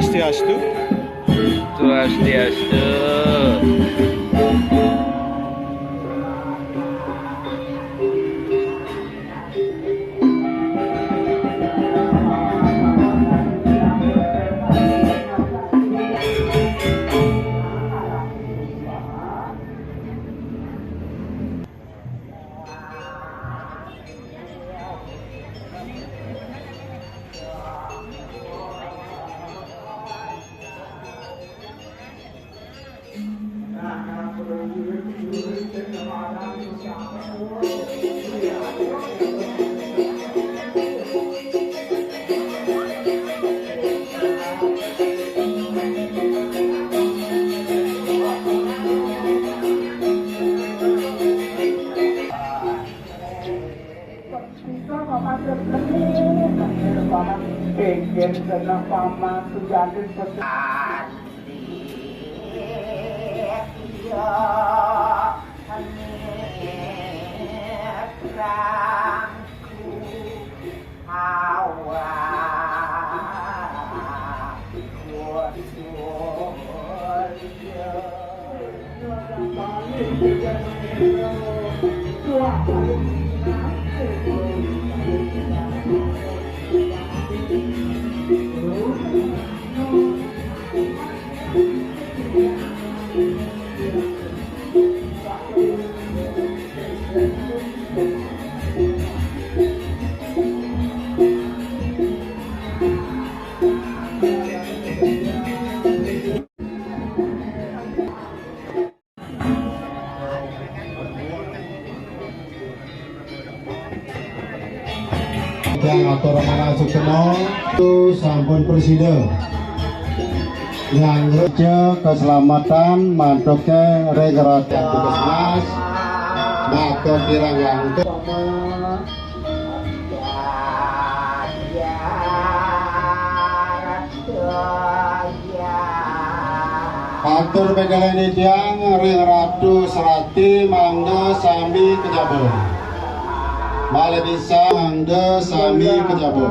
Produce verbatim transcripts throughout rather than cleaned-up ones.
Swastiastu. Swastiastu. Pinggir kena paman sujati sesuai. Yang atur manah suksma, sampun prasida. Nyangga keselamatan mantuke ring ratan Puskesmas, maka kirang langkung. Atur begalene tiang ring Ratu Serati mangda sami kejaba. Malih bisa mangda sami kejaba.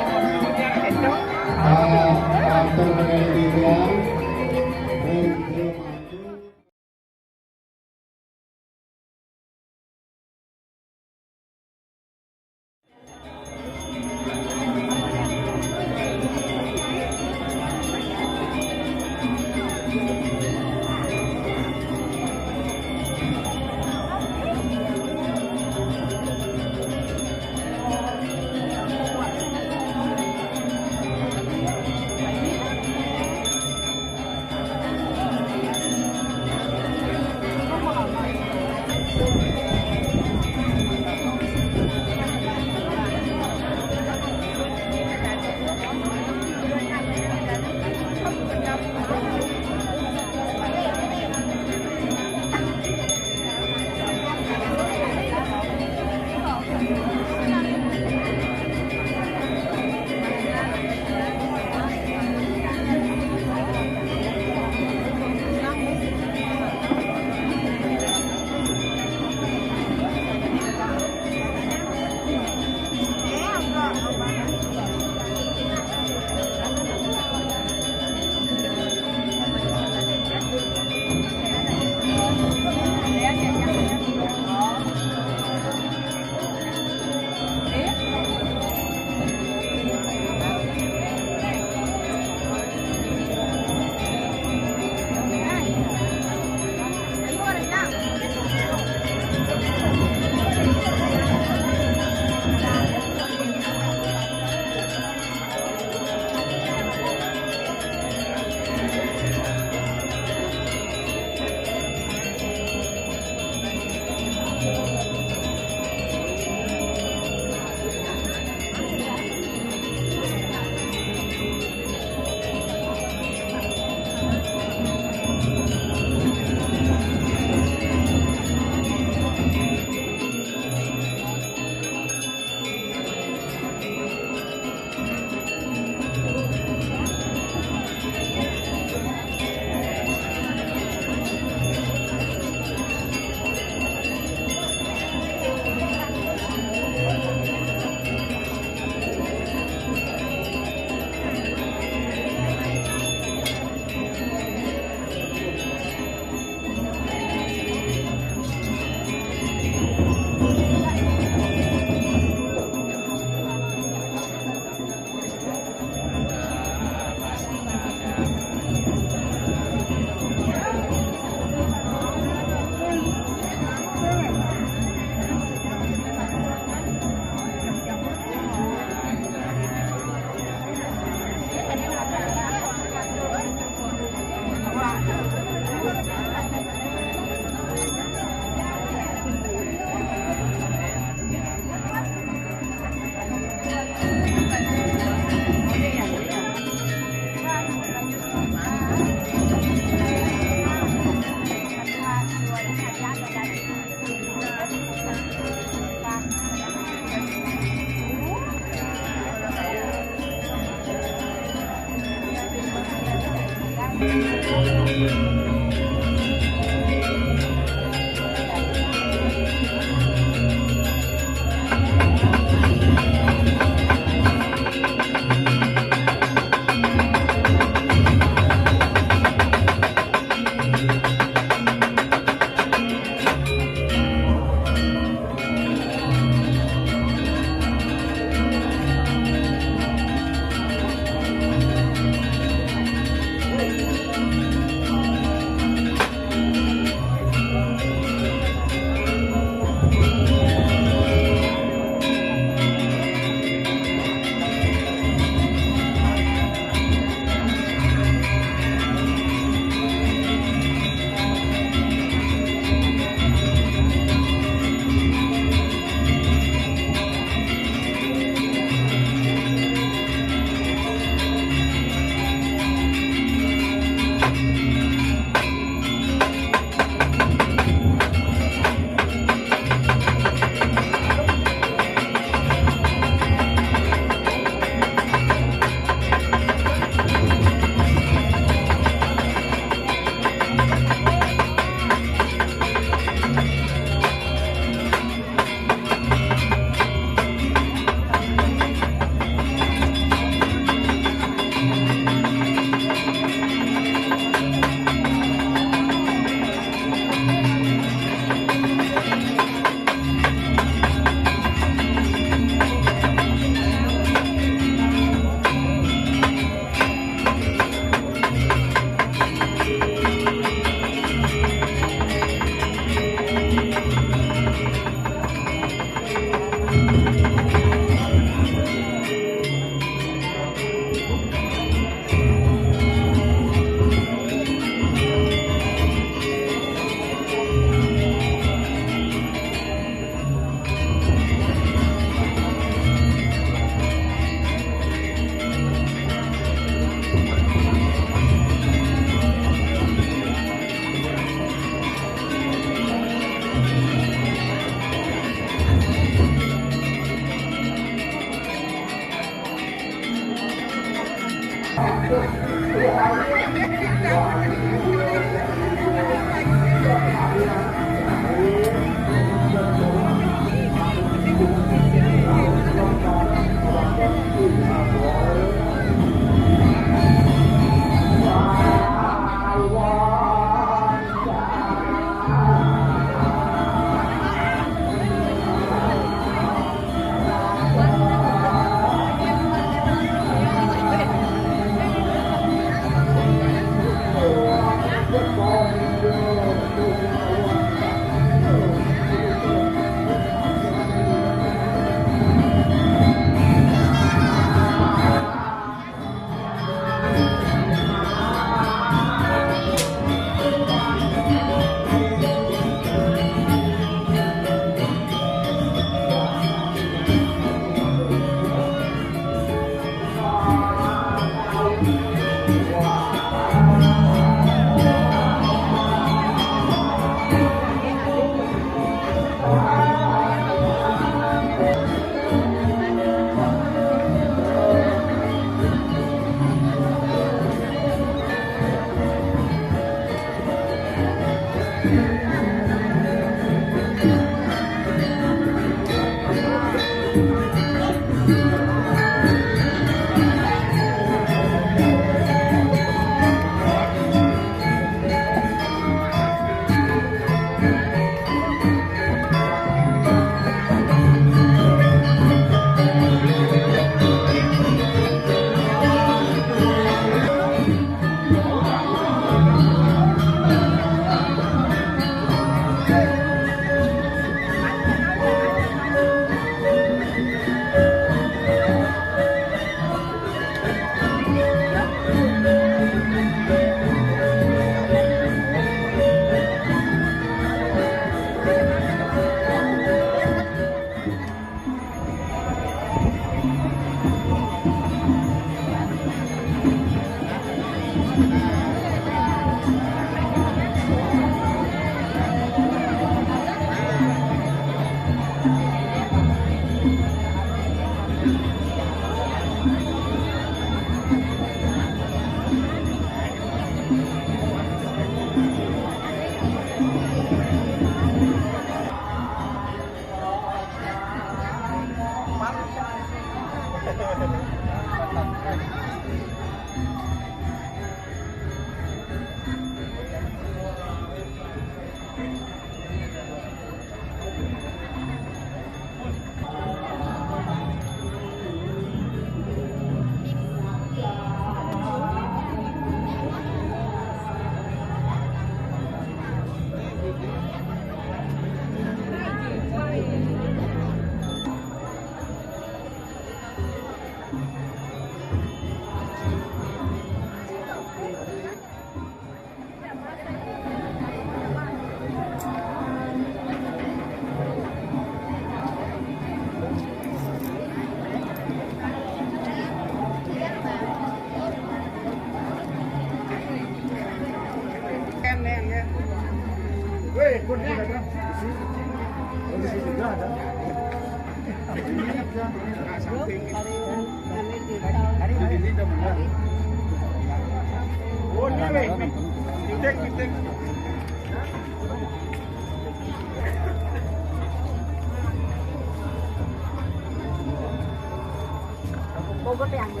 Bobo te anggo.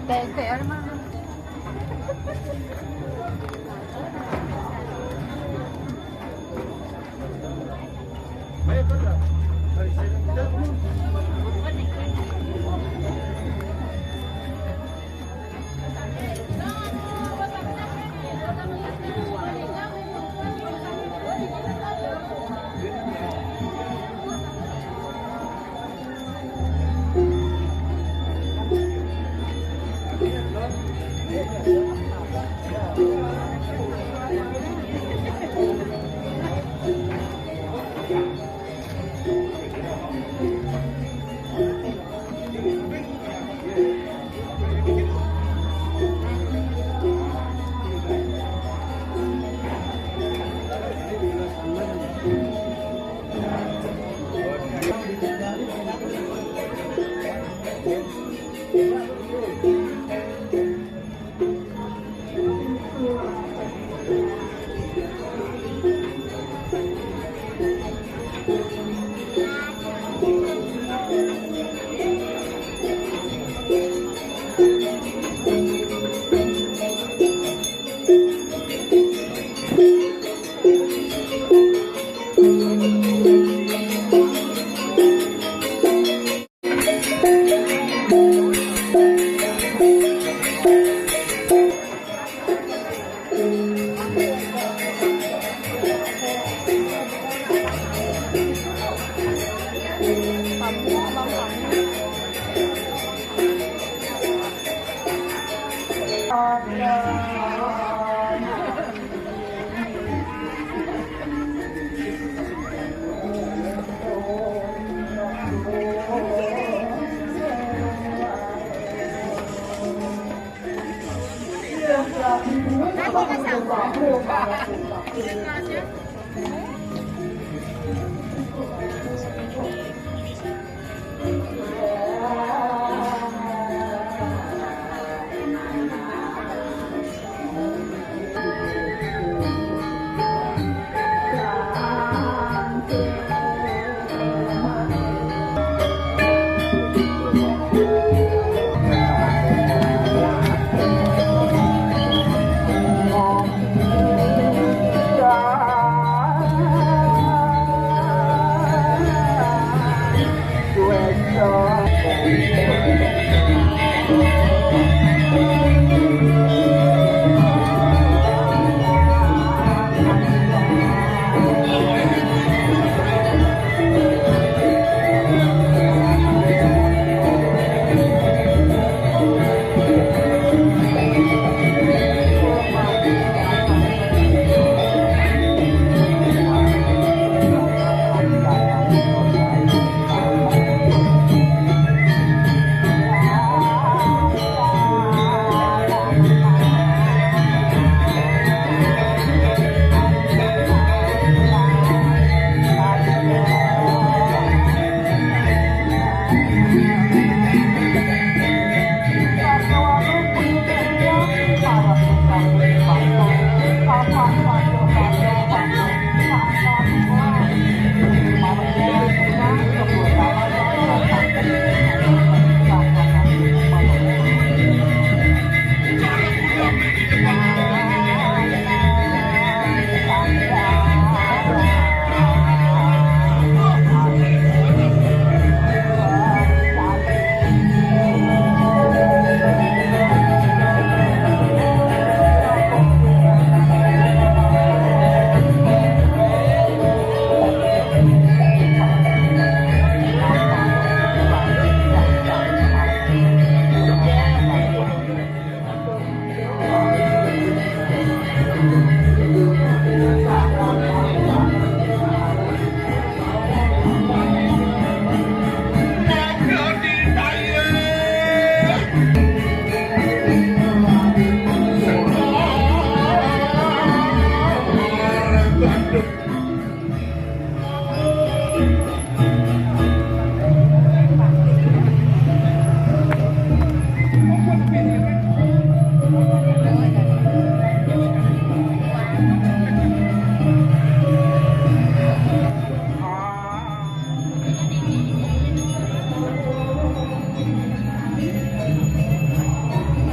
Te, te, hermano.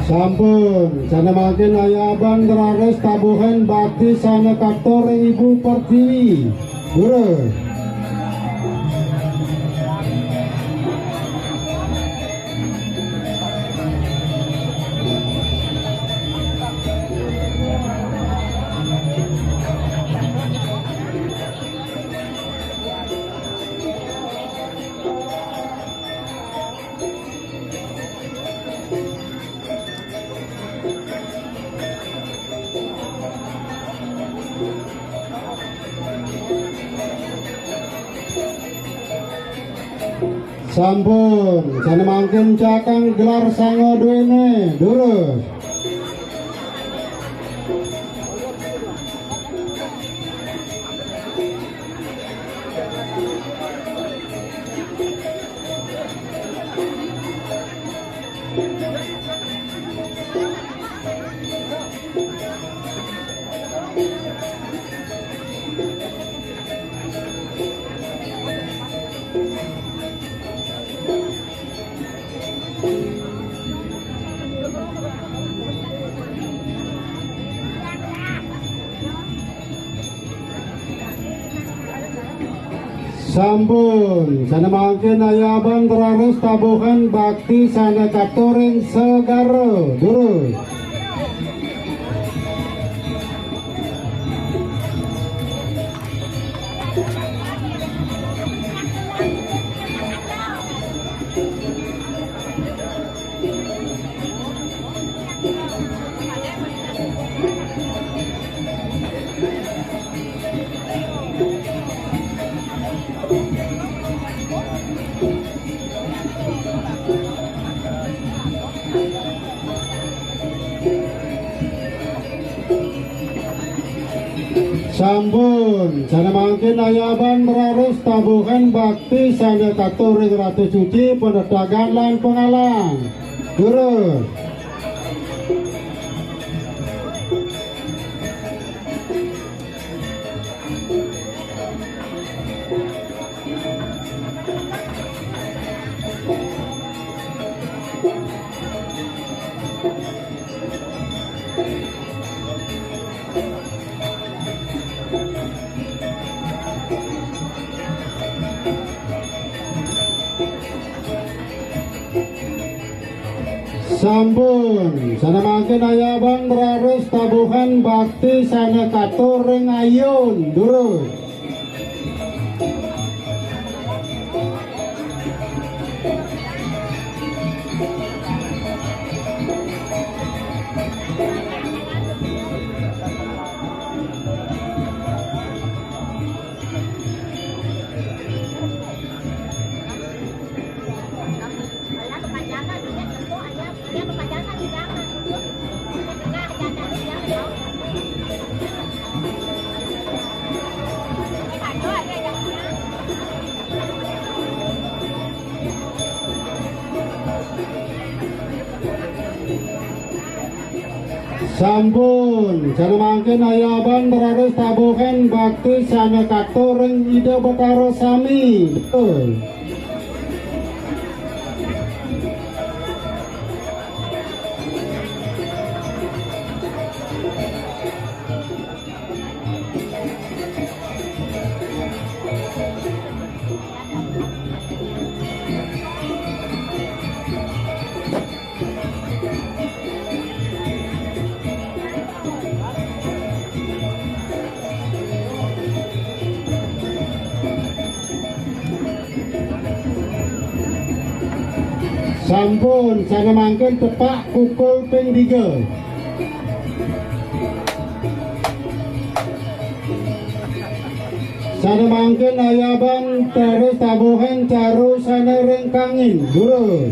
Sampun, sané mangkin ayabang raris tabuhan bakti sané katur ring Ibu Pertiwi. Durus. Sampun, sané mangkin cakang gelar sanga duéné, durus. Sampun, sané mangkin ayabang raris tabuhan bakti sané katur ring segara, durus. Sampun, sané mangkin ayabang raris tabuhan bakti sané katur ring Ratu Suci, Penetagan lan Pengalang. Durus. Sampun, sané mangkin ayabang raris tabuhan bakti sané katur ring ayun, durus. Sampun, sané mangkin ayabang raris tabuhan bakti sané katur ring Ida Betara sami. Betul. Sampun, sané mangkin tepak pukul ping tiga. Sané mangkin ayabang raris tabuhan caru sané ring kangin, durus.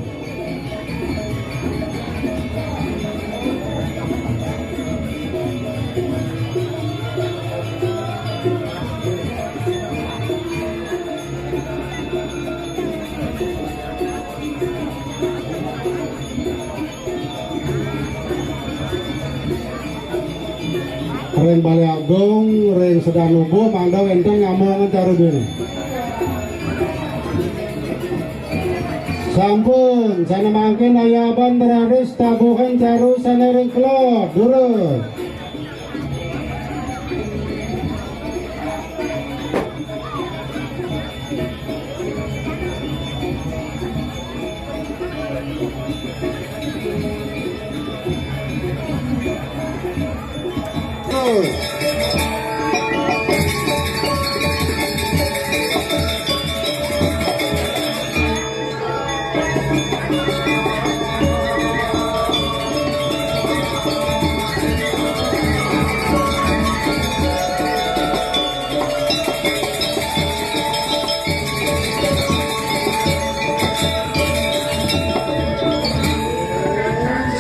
Ring Balé Agung, ring Sedanubu, mangda wénten nyambungang caru duéné. Sampun, sané mangkin ayaban raris tabuhan caru sané ring kelod, durus.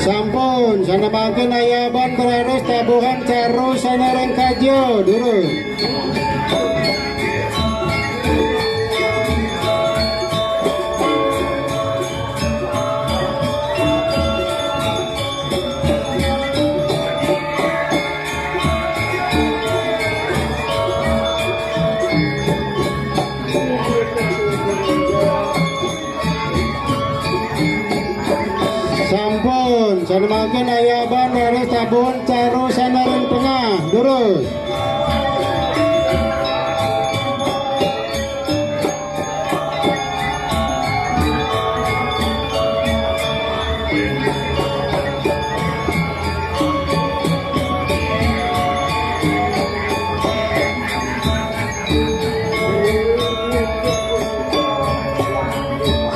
Sampun, sané mangkin ayaban raris tabuhan caru sané ring kaja, durus. Sampun, sané mangkin ayaban raris tabuhan caru sané ring tengah, durus.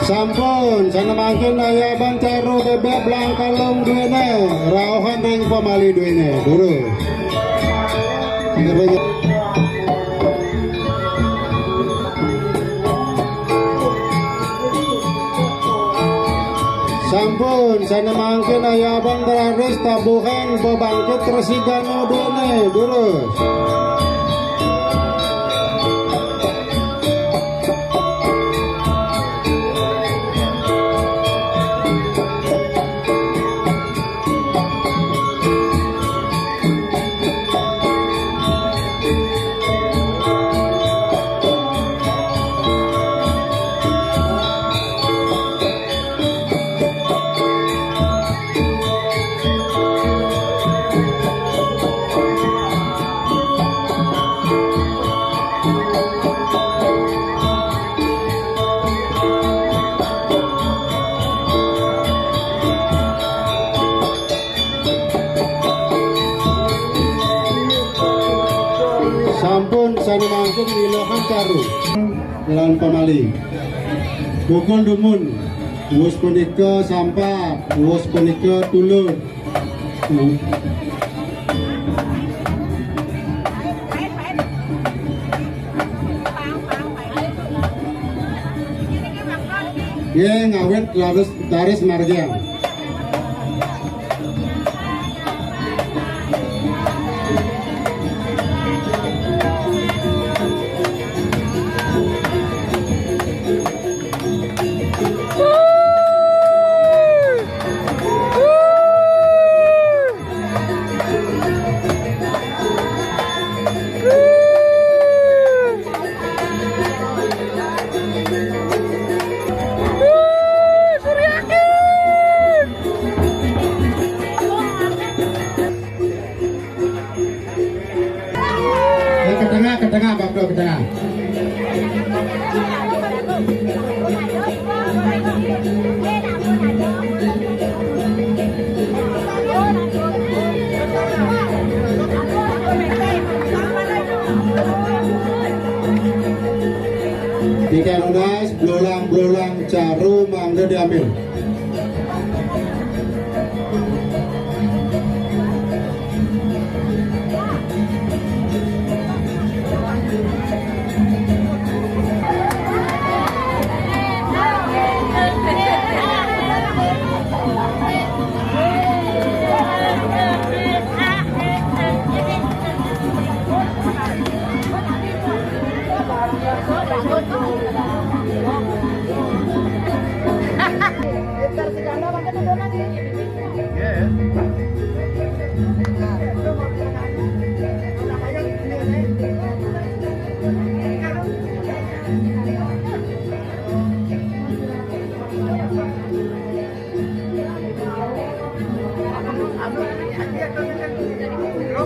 Sampun, sané mangkin ayaban caru bebek blang kalung duéné, rauhan ring pamali duéné, durus. Sampun, sané mangkin ayaban raris tabuhan bebangkit Resi Gana duéné, durus. Sampun, sané mangkin ngilohan caru lan pamali. Pukul dumun, wus punika sampat, wus punika tulud. Nggih, ngawit raris, raris margiang. Eh, ke tengah, ke tengah, Bapak, ke tengah. Tiga lunas, belulang-belulang, caru mangga diambil.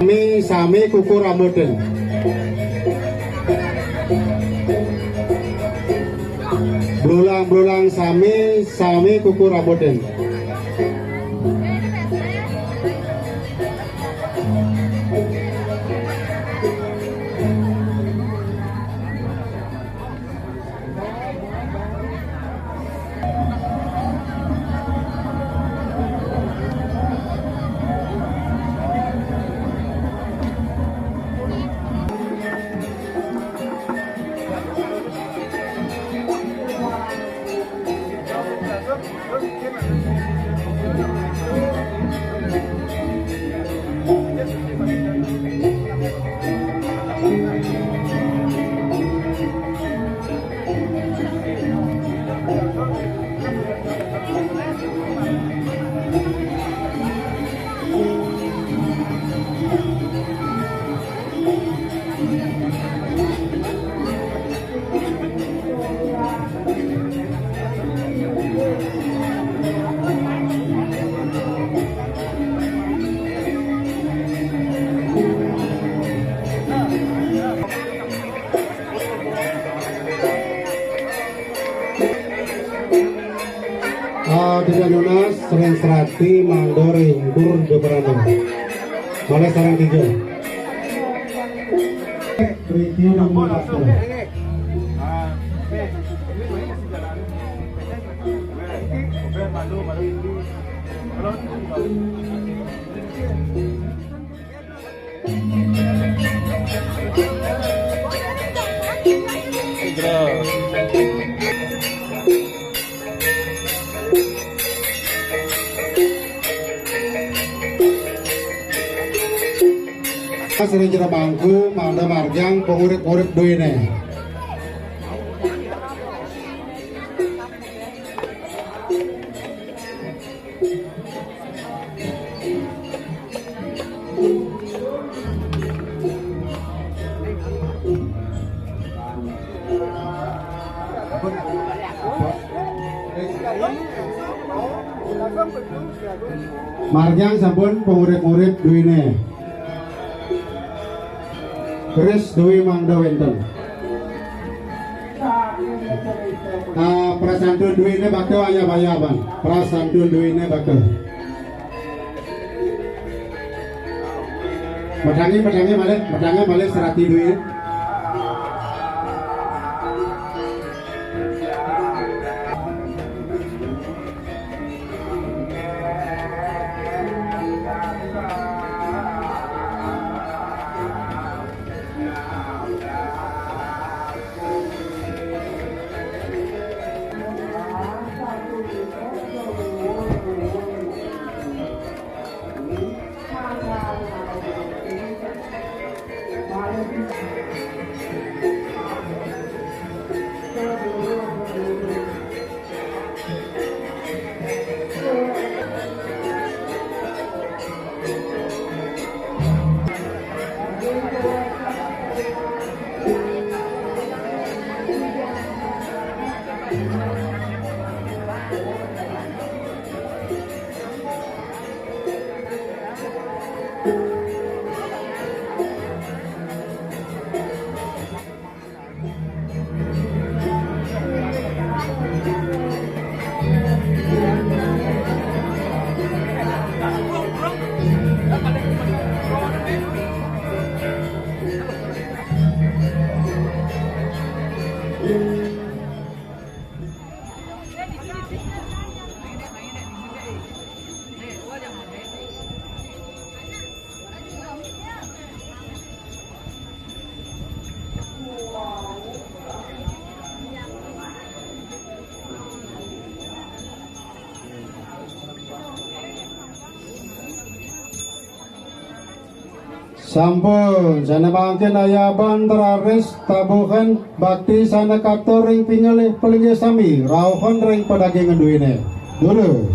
Sami, sami kuku rambutin. Belulang-belulang sami, sami kuku rambutin. Ah, tidak nunas, sering serati, mandor, ingkur, joperano. Malah sarang tiga. Review dan melakukan. Sering jero mangku, manda margiang pengurip-urip duwene. Margiang sampun pengurip-urip duwene. Keris duwe mangda wenten. Ah, prasantun duwene bakal ayab-ayaban. Prasantun duwene bakal. Medange, medange malih, medange malih serati duwe. Sampun, sane mangkin ayaban raris tabuhan bakti sane katur ring pingelih palinggih sami, rauhan ring padagingan duwene. Durus.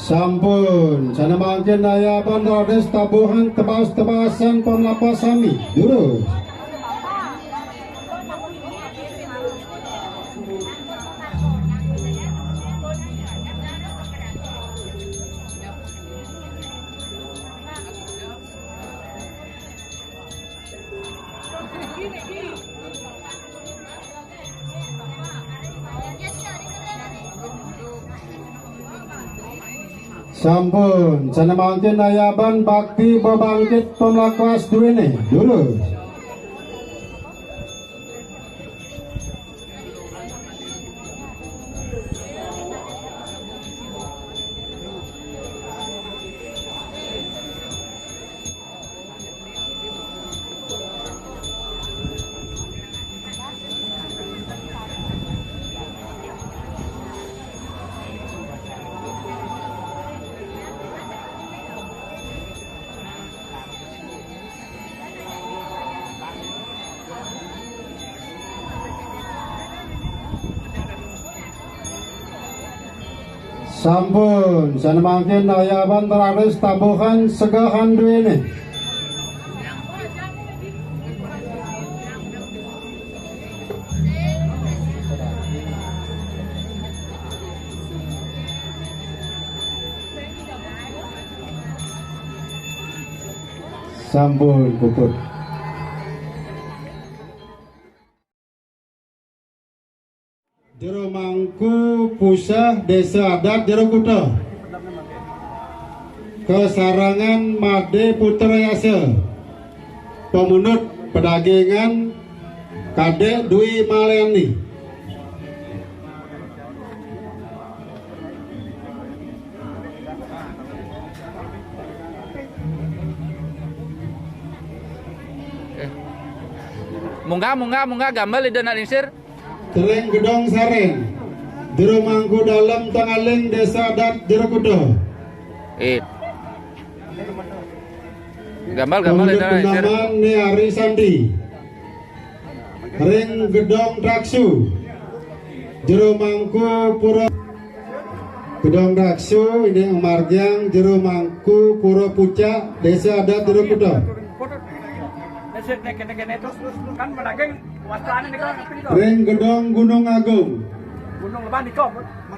Sampun, sané mangkin ayaban raris tabuhan tebas-tebasan pamlaku sami. Durus. Sampun, sané mangkin ayaban bakti bebangkit pamlaku duéné. Durus. Sampun, sané mangkin ayaban raris tabuhan segehan duéné. Sampun puput. Jero Mangku Puseh Désa Adat Jero Kuta. Kasarengan Madé Putra Yasa. Pamundut pedagingan Kadék Dwi Malyani. Munggah, munggah, munggah, gambar ida nak lingsir. Ring Gedong Sareng, Jero Mangku Dalem Tengaling Désa Adat Jero Kuta. Eh. Gambar, gambar ida nak lingsir. Pamundut Ni Ari Sandi. Ring Gedong Traksu, Jero Mangku Pura. Gedong Traksu, indik ngamargiang Jero Mangku Pura Pucak, Désa Adat Jero Kuta. Ring Gedong Gunung Agung,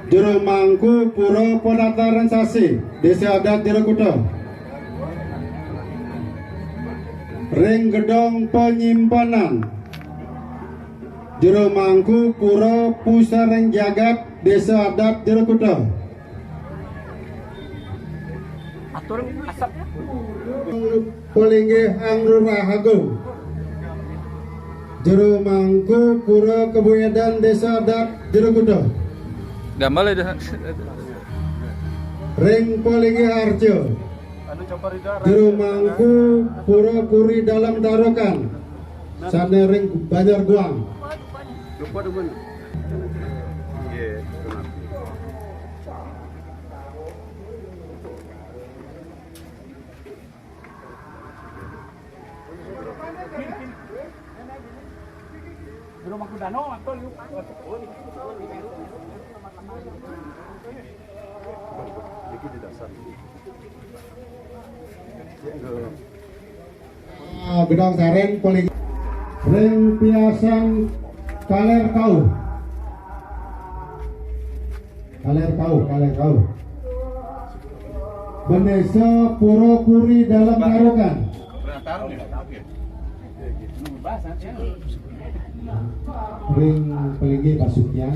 Jero Mangku Pura Penataran Sasih, Désa Adat Jero Kuta. Ring Gedong Penyimpanan, Jero Mangku Pura Pusareng Jagat, Désa Adat Jero Kuta. Atur asap. Palinggih Anglurahagung, Jero Mangku Pura Kebuyadan, Désa Adat Jero Kuta. Gambar ida. Ring Palinggih Arca, Jero Mangku Pura Puri Dalem Tarukan, sané ring Banjar Guang. Ah, Gedong Sareng, paling ring piasan Kaler Kauh. Kaler Kauh, Kaler Kauh. Bendésa Pura Puri Dalem Tarukan. Ring palinggih Pak Sukyan.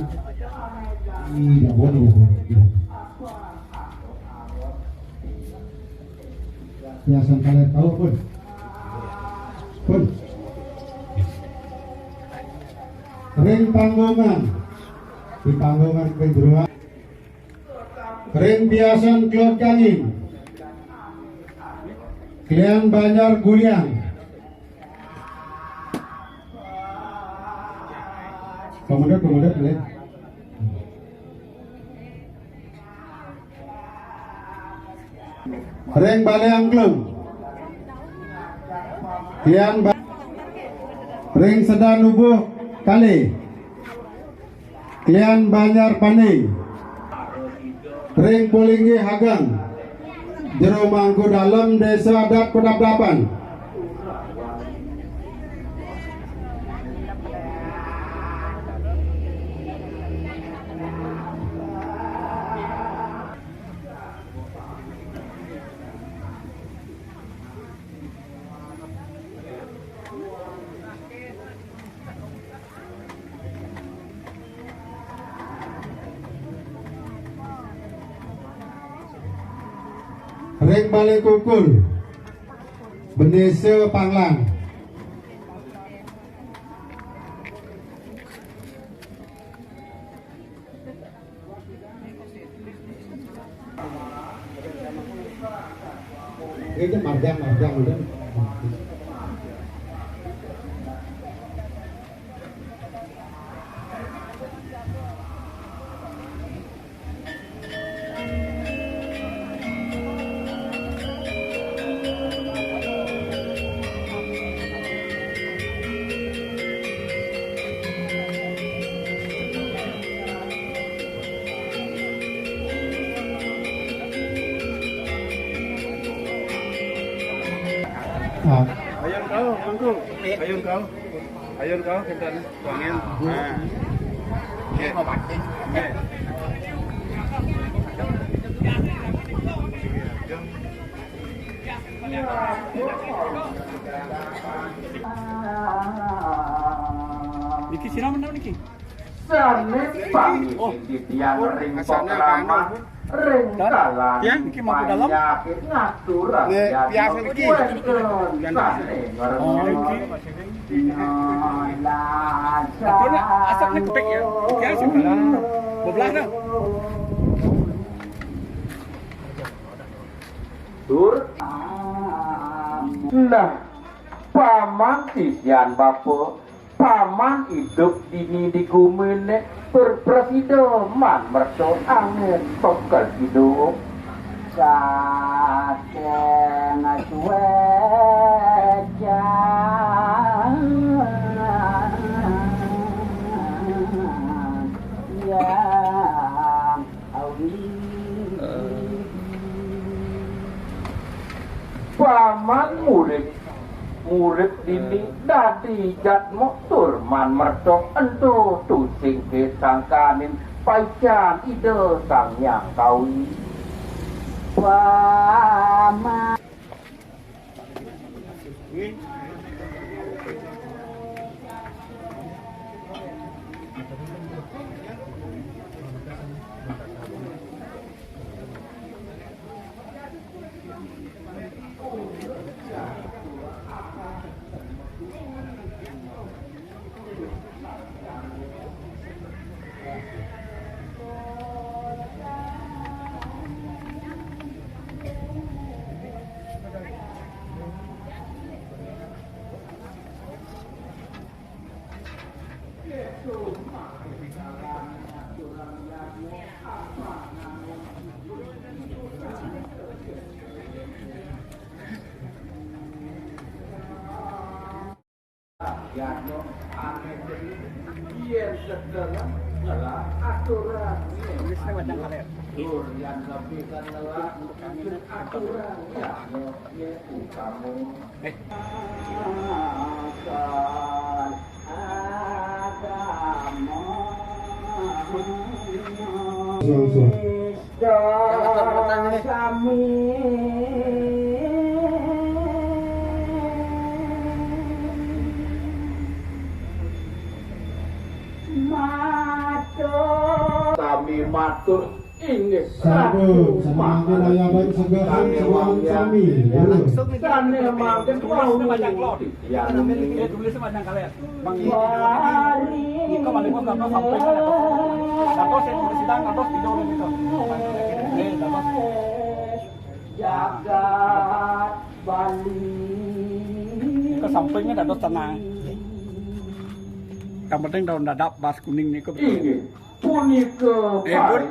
Ih, dah boleh, dah boleh. Piasan Kaler Kauh pun. Pun. Ring Panggungan. Di Panggungan ring jeroan. Ring piasan Klod Kangin. Klian Banjar Guliang. Pamundut, pamundut, boleh. Ring Balé Angklung. Klian ba-, ring Sedan Ubuh Kalé. Klian Banjar Pané. Ring palinggih ageng, Jero Mangku Dalem, Desa Adat Pedapdapan. Ring Balé Kukul, Bendesa Panglang. Ini marga, marga, udah. Ah. Ayun kau, Kangkung. Ayun kau. Ayun kau, kinten. Wangian. Nah. Oke. Oke. Niki sira menapa niki? Sané pamit titiang ring pakraman, ring kalan panyakit ngaturan piasa niki. Wénten sané ngerti. Oh, niki. Nah, asapnya kepek ya? Piasa. Bebelah dah. Tur. Nah, paman titiang bapa, paman idup dini di guminé tur prasida man merta anggén bekel idup. Saking suécan yang awi. Paman murid, murid dini dadi jadma tur man merta ento tusing kasangkaning paican Ida Sang Hyang Kawi. Paman. Yadnya aneh jadi yen sedeng ngelah aturan. Tulisan wadang kaler. Tur yang lebih kan ngelah aturan yadnya utama. Eh. Akan agama. Suang, suang. Sami matur. Sami matur inggih. Sampun, Ratu sampun mangkin Maha ayaban segahan sami. Langsung ini. Sane mangkin wau. Ya, tulis macam kalian. Bang, ini, ini, ini, ini, kalau mau nggak tahu sampai mana, Bang? Nggak tahu, saya mau sidang, nggak tahu, tidur gitu. Eh, nggak tahu. Jagat Bali. Itu sampingnya nggak tahu tenang. Yang penting daun dadap, bas kuning nih, kok. Inggih. Punika. Eh, Bud.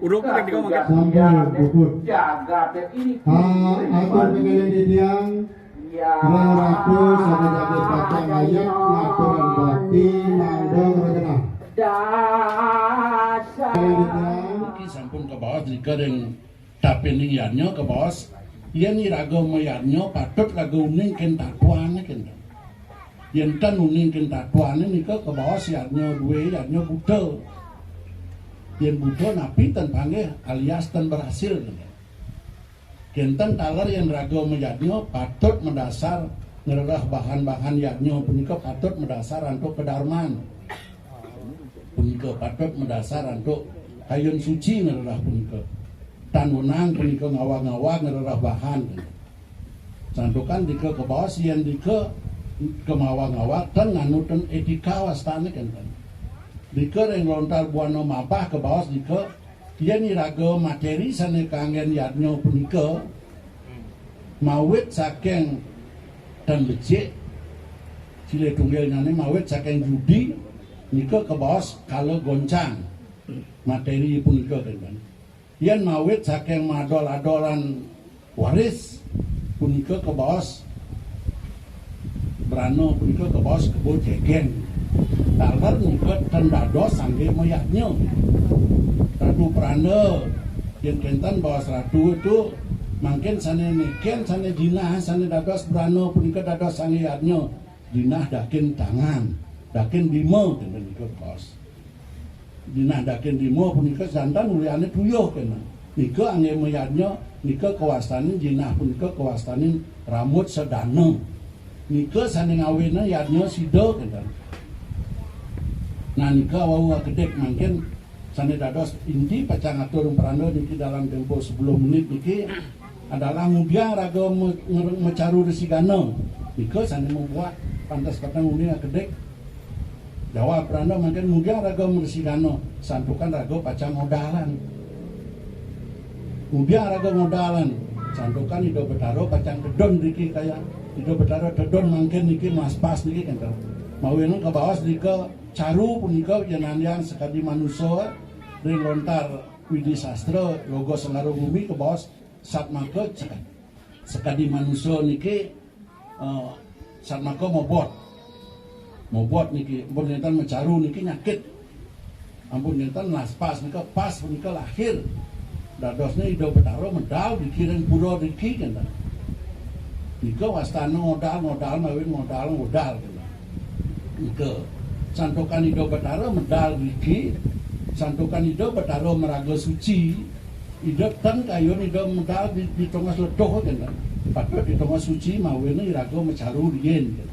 Urung, Bud, di ngomong, kan? Sampun, Bud. Jagat ini. Ah, atur pengiring titiang. Ring Ratu sane dadi pacang ayek ngaturan bakti mangda regenah. Dasar. Niki sampun Kabaos nika ring tapening yadnya, kabaos, yén iraga mayadnya patut raga uning kén tatuané kénten. Yén ten uning kén tatuané nika kabaos yadnya dué, yadnya buta. Yén buta napi ten panggih alias ten berhasil kénten. Kénten taler yén raga mayadnya patut madasar ngrereh bahan-bahan yadnya punika patut madasar antuk kadarman. Punika patut madasar antuk kayun suci ngrereh punika. Tan wenang punika ngawag-ngawag ngrereh bahan. Santukan dika kabaos yén dika kamawa-ngawa ten nganut ten etika wastané kénten. Dika ring lontar buana mabah kabaos dika yén iraga materi sané kanggén yadnya punika mawit saking tan becik, silih tunggalnyané mawit saking judi, nika kabaos kala goncang materi punika kénten. Yén mawit saking madol-adolan waris punika kabaos brana punika kabaos kebo jegeng. Taler nika ten dados sanggé mayadnya. Ratu Pranda, yén kénten baos ratu itu mangkin sané niken, sané jinah, sané dados brana punika dados sanggé yadnya. Jinah dakin tangan, dakin dima kénten nika kabaos. Jinah dakin dima punika janten uliané tuyuh kénten. Nika anggé mayadnya, nika kawastanin jinah punika kawastanin rambut sedana. Nika sané ngawinang yadnya sida kénten. Nah, nika wau akedik mangkin sané dados inti pacang atur pranda niki dalam tempo sepuluh menit niki adalah ngudiang raga me-, nge-, mecaru Resi Gana. Nika sané membuat pantes peteng uning akedik. Jawab pranda mangkin ngudiang raga Resi Gana, santukan raga pacang modalan. Ngudiang raga modalan, santukan Ida Betara pacang tedun niki kaya. Ida Betara tedun mangkin niki maspas niki kénten. Mawinan kabaos nika caru punika yén andian sakadi manusa ring lontar Widi Sastra Yoga Sengara Bumi kabaos satmaka seka-, sakadi manusa niki, eh, satmaka mobot. Mobot niki, ampun nénten mecaru niki nyakit. Ampun nénten maspas nika pas punika lahir. Dadosné Ida Betara medal driki ring pura driki kénten. Nika wastana modal, modal mawin modal, modal kénten. Nika. Santukan Ida Betara medal driki, santukan Ida Betara maraga suci, Ida ten kayun Ida medal di, di tongos letuh kénten. Patut di tongos suci mawin iraga mecaru riin kénten.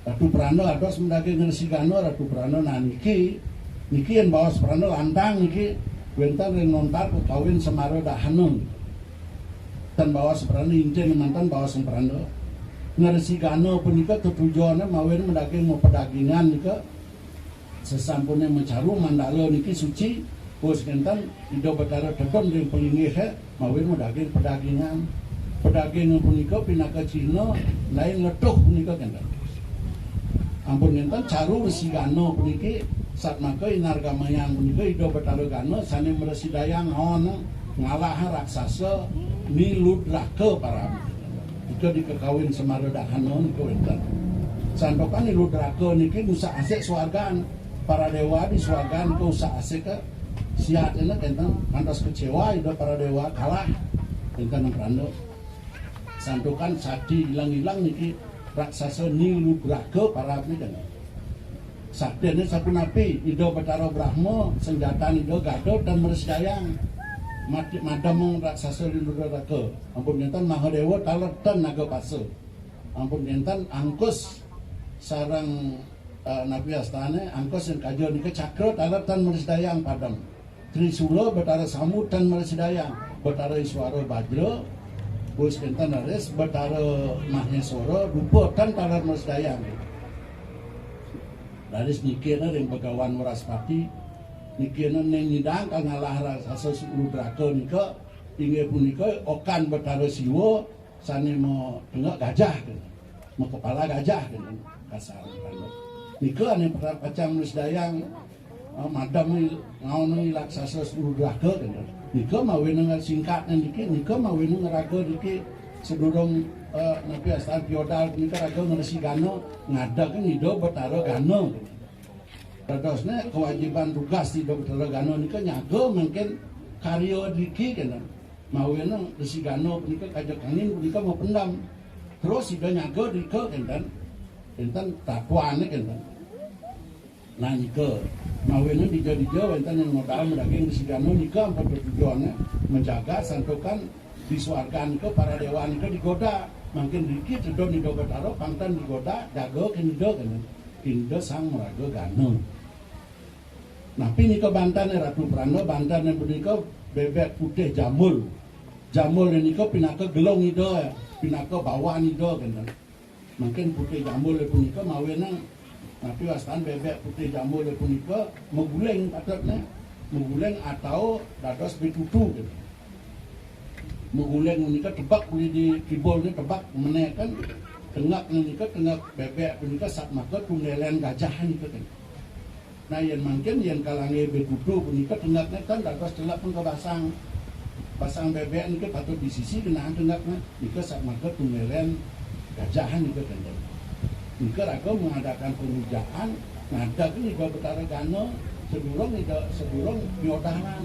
Ratu Pranda ados madaging Resi Gana, Ratu Pranda nah niki, niki yén baos pranda lantang niki, wénten ring lontar kakawin Semara Dahana. Ten baos pranda, intin manten baos pranda. Nah, Resi Gana punika tetujoné mawin madaging mapedagingan nika. Sasampuné mecaru mandala niki suci, wus kénten Ida Betara tedun ring palinggihé mawin madaging pedagingan. Pedagingan punika pinaka cihna lain letuh punika kénten. Ampun kénten caru Resi Gana puniki, satmaka inargamayang punika Ida Betara Gana sané mresidayang ngaon ngalah raksasa Ni Ludraka parab. Nika di kakawin Semara Dahana nika wénten. Santukan Ni Ludraka niki ngusak-asik swargan. Para déwa di swargan nika usak-asik ka siat éna kénten, kantos kecewa Ida para déwa kalah kénten pranda. Santukan sakti ilang-ilang niki raksasa Ni Ludraka parab niki. Saktiné sapunapi, Ida Betara Brahma, sanjatan Ida Gada tan mresidayang mati madem raksasa Ni Ludraka. Ampun kénten Mahadéwa taler tan naga pasa. Ampun kénten Angkus sareng, eh, napi astané, Angkus sing kaja nika cakra taler tan mresidayang padem. Trisula Betara Sambu tan mresidayang, Betara Iswara Bajra, wus kénten raris Betara Mahéswara Dupa tan taler mresidayang. Raris nikina ring Begawan Wraspati, nikina ning nyidang kangalah raksasa Ludraka nika, inggih punika okan Betara Siwa sané matenggek gajah kénten, makepala gajah kénten, kasar kénten. Nika ané pacang mresidayang, eh, madem i-, ngaon i raksasa Ludraka kénten. Nika mawinan singkatné niki, nika mawinan raga niki sadurung, eh, napi astan piodal punika raga Resi Gana ngadeg Ida Betara Gana. Dadosné kewajiban tugas Ida Betara Gana nika nyaga mangkin karya driki kenten. Mawinan Resi Gana punika kajeng kangin punika mapendem. Terus Ida nyaga drika kenten. Kenten tatuané kenten. Nah, nika, mawinan dija-dija wénten yang modal madaging Resi Gana nika ampun tetujuané menjaga santukan di swarga nika para déwa nika digoda. Mangkin driki tedun Ida Batara pangten digoda, jaga kinida kenten. Kinida Sang Maraga Gana. Napi nika bantané Ratu Pranda? Bantané punika bébék putih jambul. Jambul nika pinaka gelung Ida, pinaka bawan Ida kenten. Mangkin putih jambul punika mawinan napi wastan bébék putih jambul punika maguling patutné. Maguling atau dados betutu kenten. Maguling punika tebek uli di kibulné tebek menéken tengek nika tengek bébék punika satmaka tunggélen gajah nika kenten. Nah, yén mangkin yén kalanggih betutu punika tengekné ten dados tengek pun kabasang. Basang bébék nika patut disisi genah tengekné. Nika satmaka tunggélen gajah nika kenten. Nika raga mengadakan pemujaan, ngadeg Ida Batara Gana, sedurung Ida, sedurung piodalan.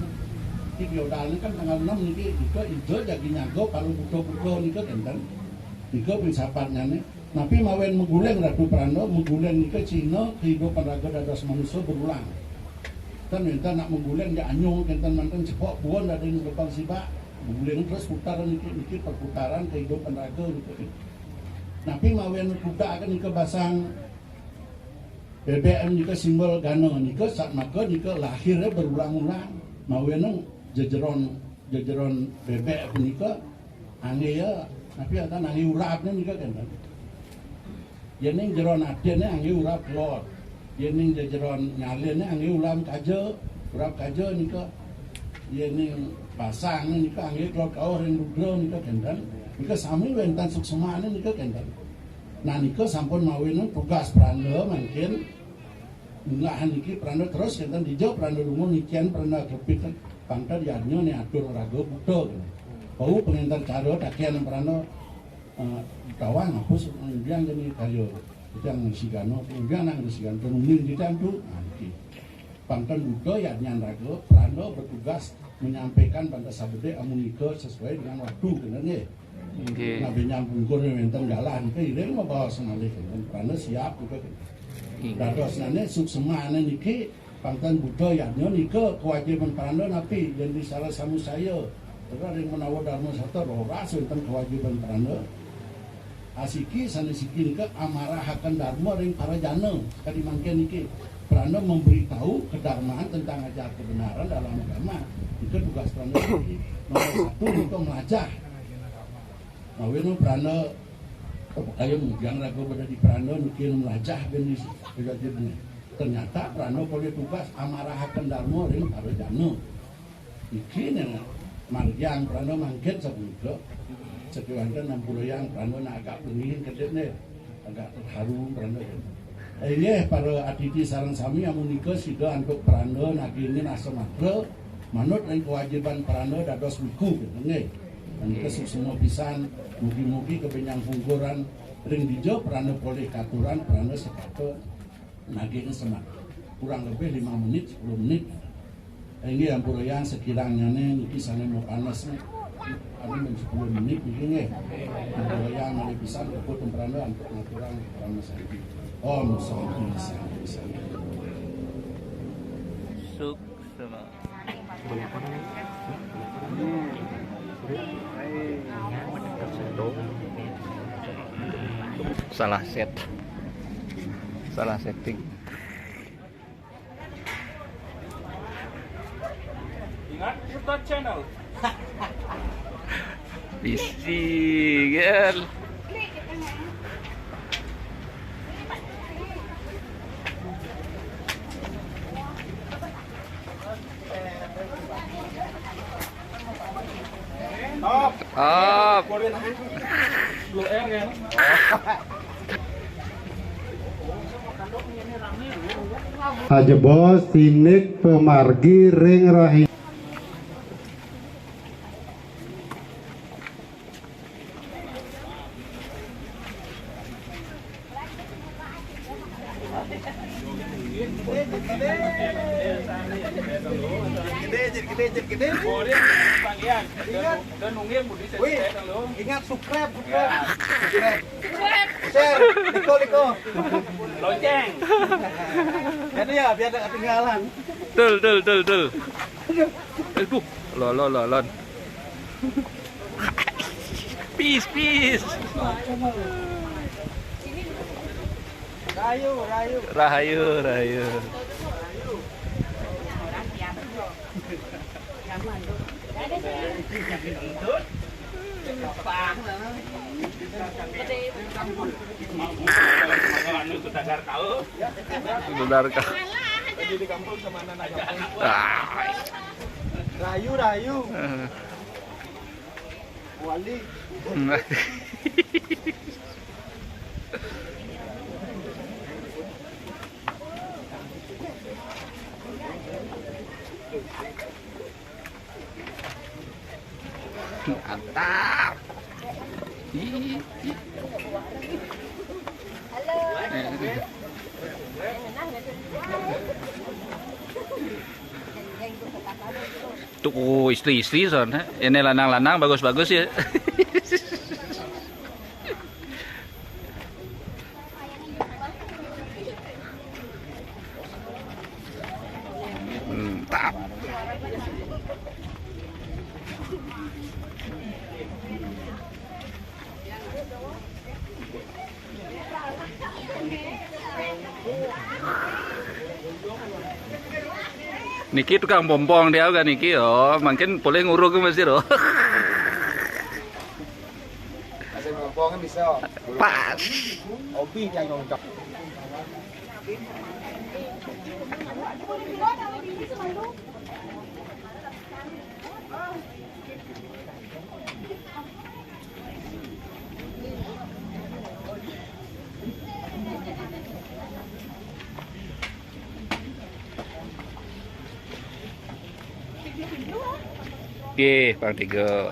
Di piodalan kan tanggal enam niki, nika Ida jagi nyaga para buta-buta nika kenten. Nika pun sapatnyané. Napi mawinan maguling Ratu Pranda? Maguling nika cihna kehidupan raga dados manusa berulang. Ten wénten nak maguling di anyung kenten manten cepok puun dadi ning gepang sibak. Maguling terus putaran niki, niki perputaran kehidupan raga nika. Napi mawinan kuda nika basang bébék nika simbol Gana nika satmaka nika lahirnya berulang-ulang. Mawinan jejeron, jejeron bébék punika anggé ya, napi wénten anggé urapné nika kenten. Yéning jeron adinné anggé urap kelod. Yéning jejeron nyaliné anggé urap kaja, urap kaja nika. Yéning basangné nika anggé kelod kauh ring rudra nika kenten. Nika sami wénten suksmané nika kenten. Nah, nika sampun mawinan tugas Pranda mangkin Unggahan niki Pranda terus kenten dija Pranda lunga nikian Pranda klepit pangkat yadnya né atur raga buta kenten. Bau pengénter cara takian Pranda, eh, kawan apa sing biang kene karya. Yang sigana, yang nang sigana tenungin kita tu. Nah, niki. Pangkat buta yadnyan raga Pranda bertugas menyampaikan pada sabede amunika sesuai dengan waktu kenten nggih. Nggih. Nah, benjang pungkur wénten galah nika iring mabaos malih kenten. Pranda siap nika kenten. Nggih. Dadosnyané suksmané niki pangten buta yadnya nika kewajiban Pranda napi yén di sala samusaya. Terus ring menawa Darma Sastra roras wénten kewajiban Pranda. Asiki sané siki nika amarahaken Darma ring para jana. Kadi mangkin niki Pranda memberitahu kedarmaan tentang ajar kebenaran dalam agama. Nika tugas Pranda siki. Nomor satu nika melajah. Mawinan Pranda, oh, ayo mujang raga pada di Pranda niki melajah ben di, di, di, di. Ternyata Pranda polih tugas amarahaken Darma ring para jana. Iki nih margiang Pranda mangkin sapunika. Sakéwanten ampurayang Pranda nak agak penging kedip nih. Agak terharu Pranda. Inggih para atiti sareng sami amunika sida antuk Pranda nagingin asematra manut ring kewajiban Pranda dados wiku nggih. Menika suksma pisan, mugi-mugi kebenjang pungkuran ring dija Pranda polih katuran Pranda sepata naging semak. Kurang lebih lima menit, sepuluh menit. Inggih ampurayang sekirangnyane niki sane mapanes nih. Anu men sepuluh menit niki nggih. Ampurayang malih pisan kebut Pranda antuk ngaturang panes santi. Om Santi Santi Santi. Suksma. Salah set. Salah setting. Ingat putar channel. Bisi kan. Up. Up. Ajebos sinik pamargi ring rahi. Gede, jadi gede, jadi gede. Oh, dia panggilan. Ingat. Udah nungguin, Budi, saya Wih, ceritain lu. Ingat subscribe, subscribe. Ya. Subscribe. Share, Diko, Diko. Lonceng. Jadi ya, biar nggak ketinggalan. Tul, tul, tul, tul. Aduh, lolon, lolon. Peace, peace. Rahayu, rahayu. Rahayu, rahayu. Benarkah? Ah. Rahayu, rahayu. Eh. Wali. Mantap. Ih, ih. Tuh, istri-istri soalnya. Ini lanang-lanang bagus-bagus ya. Mantap. Niki tukang pompong dia kan niki, oh, mungkin paling urung masih, oh. Masih pompong bisa. Pas. Hobi cai ngongcok. Oke, Bang Tigo.